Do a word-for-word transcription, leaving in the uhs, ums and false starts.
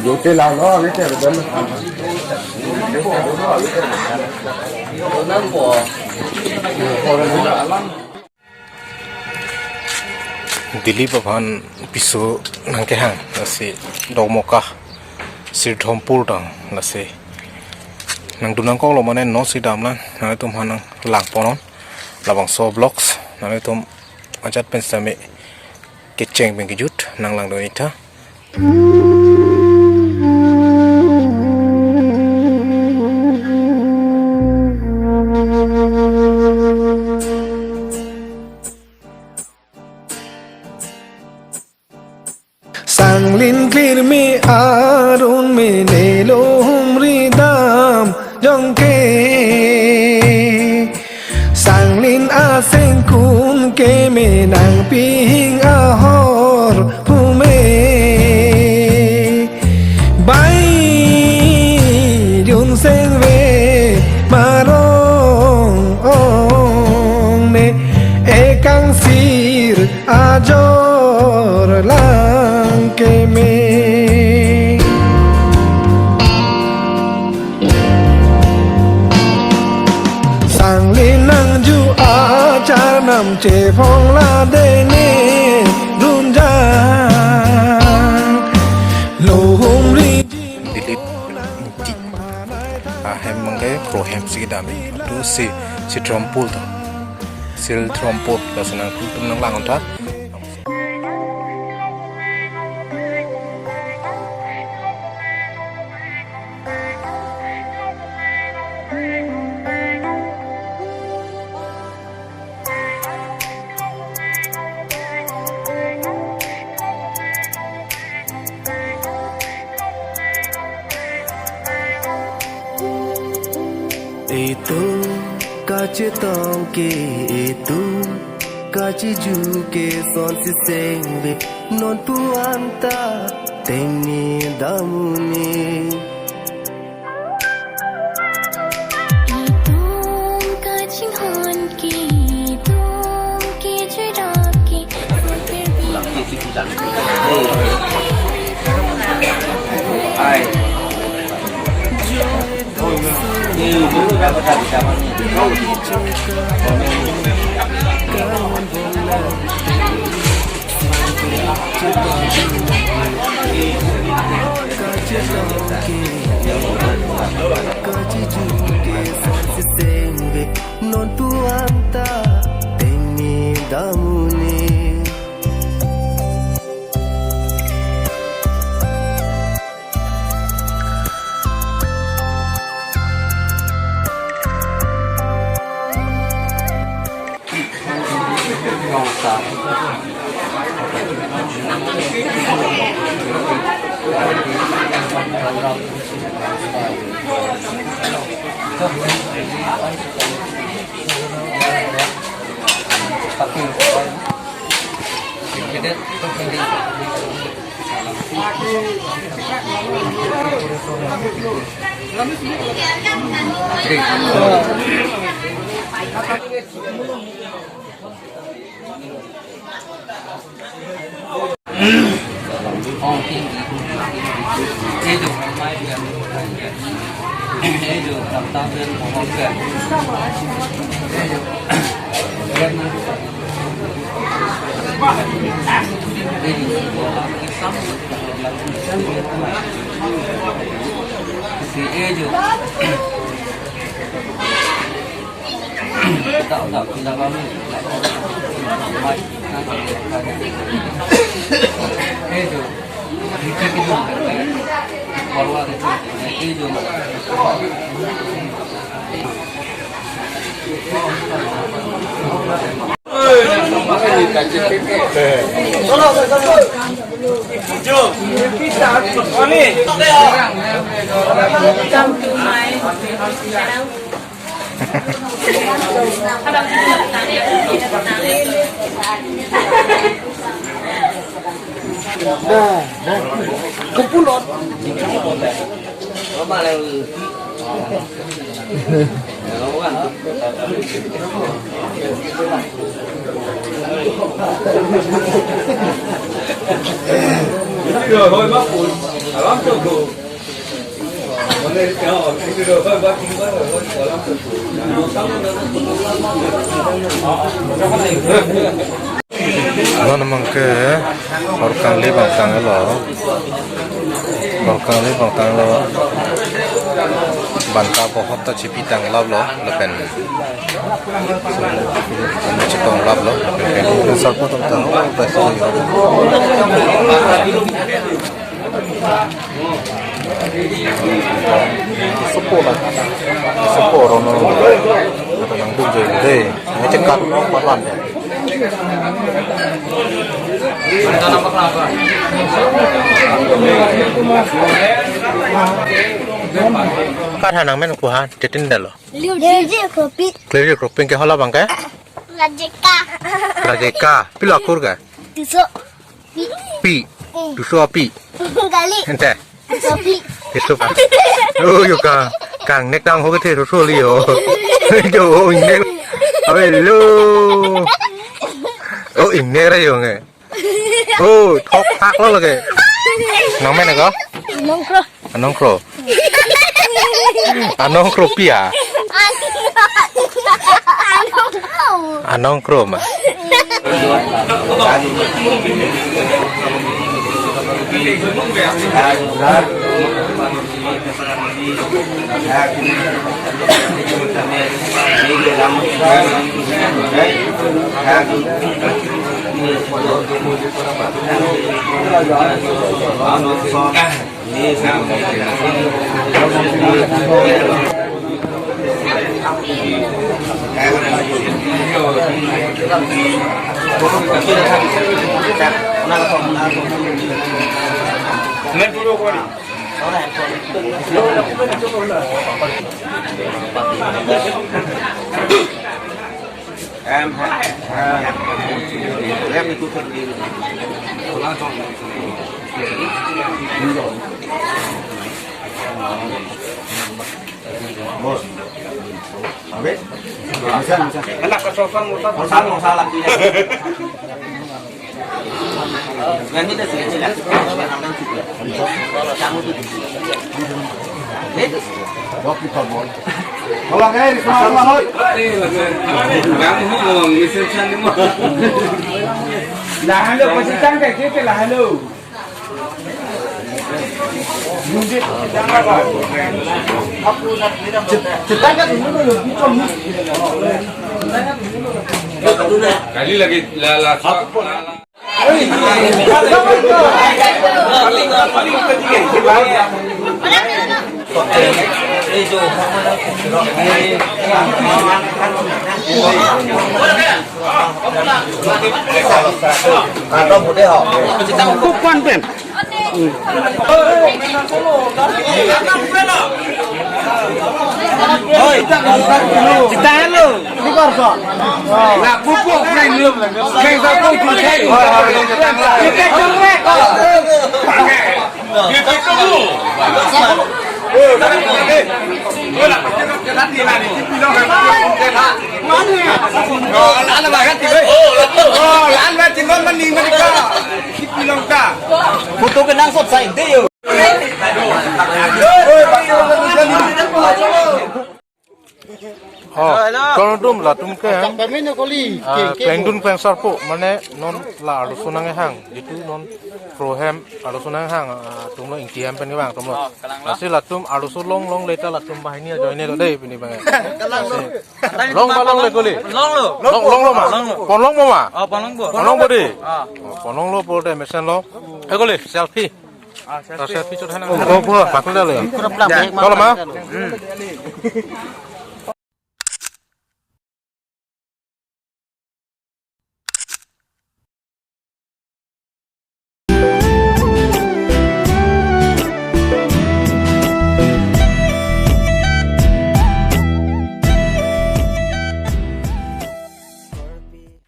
Jote la lo, ave te, ave te. Dilip aphan piso nangkehang, lasi Dokmoka Sridharmpur tang, lasi nangdun nangkoklo mane non si damlang, nanglitum aphan nanglang ponon, labangso vlogs, nanglitum ajat pen sitame kecheng pen kejut nanglangdun ik tha. Sanglin klir me arun me nelo humri dam jongke. Sanglin asengkun ke me nangpihing ahor pume. Bai jun sengve marong ong ne, ekang sir ajor lang keme. Sanglin nangju achar nam chephong la dene runjang. Lohum ri Dilip di ahem mangke Krohem si kedam, tu si Sridharmpur to. Sridharmpur, lasi nangtum nanglang tha. Itum kachetong ke, itum kacheju ke son si sengve, non pu anta tengni damuni. Itum kachinghon ke, itum kechirap ke, Non pu anta tengni damuni. Non abangke hor kangli abang tanglo. Hor kangli abang tanglo. Banta bohot ta chipi tanglaplo lapen. Chetong laplo. Sarpo tong tang. Sopo la. Sopo rono. Kata nangdun joi dei. Nangchekat no palan dei. Kar hanang men kuhan, titin dalo. Liu Jiji Kropi. Liu Jiji Kropi ke hala abangke? Rajeka. Rajeka. Pilo akur ke? Duso. Pi. Pi. Hmm. Duso pi. Kali. Ente. Duso pi. Duso pi. Oh, yo ka. Kang nek tang ho ke the duso li yo. Jo, oh, ingnek. Abe lo. Oh, ingnek ra yo nge. Oh, thok thak lo lage. Nang men ko? Nongkro. Anong kro? Anong kro pia? Anong kro. Anong kro ma? Em, em, em itu sendiri. Bos. Habis? Bisa, bisa. Enak ke sosok, sosok. Sosok, sosok lagi. Lahalo, pasitang ka, kete lahalo. Kali lagi, la, la, la. Kukwan pen. Oi, kita hello. Ini korso. Nah, pupuk na ini. Kaisa pupuk na ini. Kita jelek. Kita jelek. Foto ke nang sot sai de yo. Oh, hello. Kalau dum latum ke, ah, klengdun klengsarpo, mane non la arloso nanghang, jitu non pro hem arloso nanghang, ah, atumlo Ingti hem pen kevang atumlo. Oh, kalang lo. Lasi latum arloso long longle ta latum banghini ajoine lo dei pini abang. Kalang lo. Lasi long ba longle koli? Longlo. Long, longlo ma? Longlo. Pon longpo ma? Oh, pon longpo. Pon longpo dei. Ah. Oh, pon longlo pulote mesen lo. Eh, koli, selfie. Ah, selfie. Ah, selfie chot hai na. Oh, oh, oh. Bakul dah lo ya? Kalau ma? Hmm.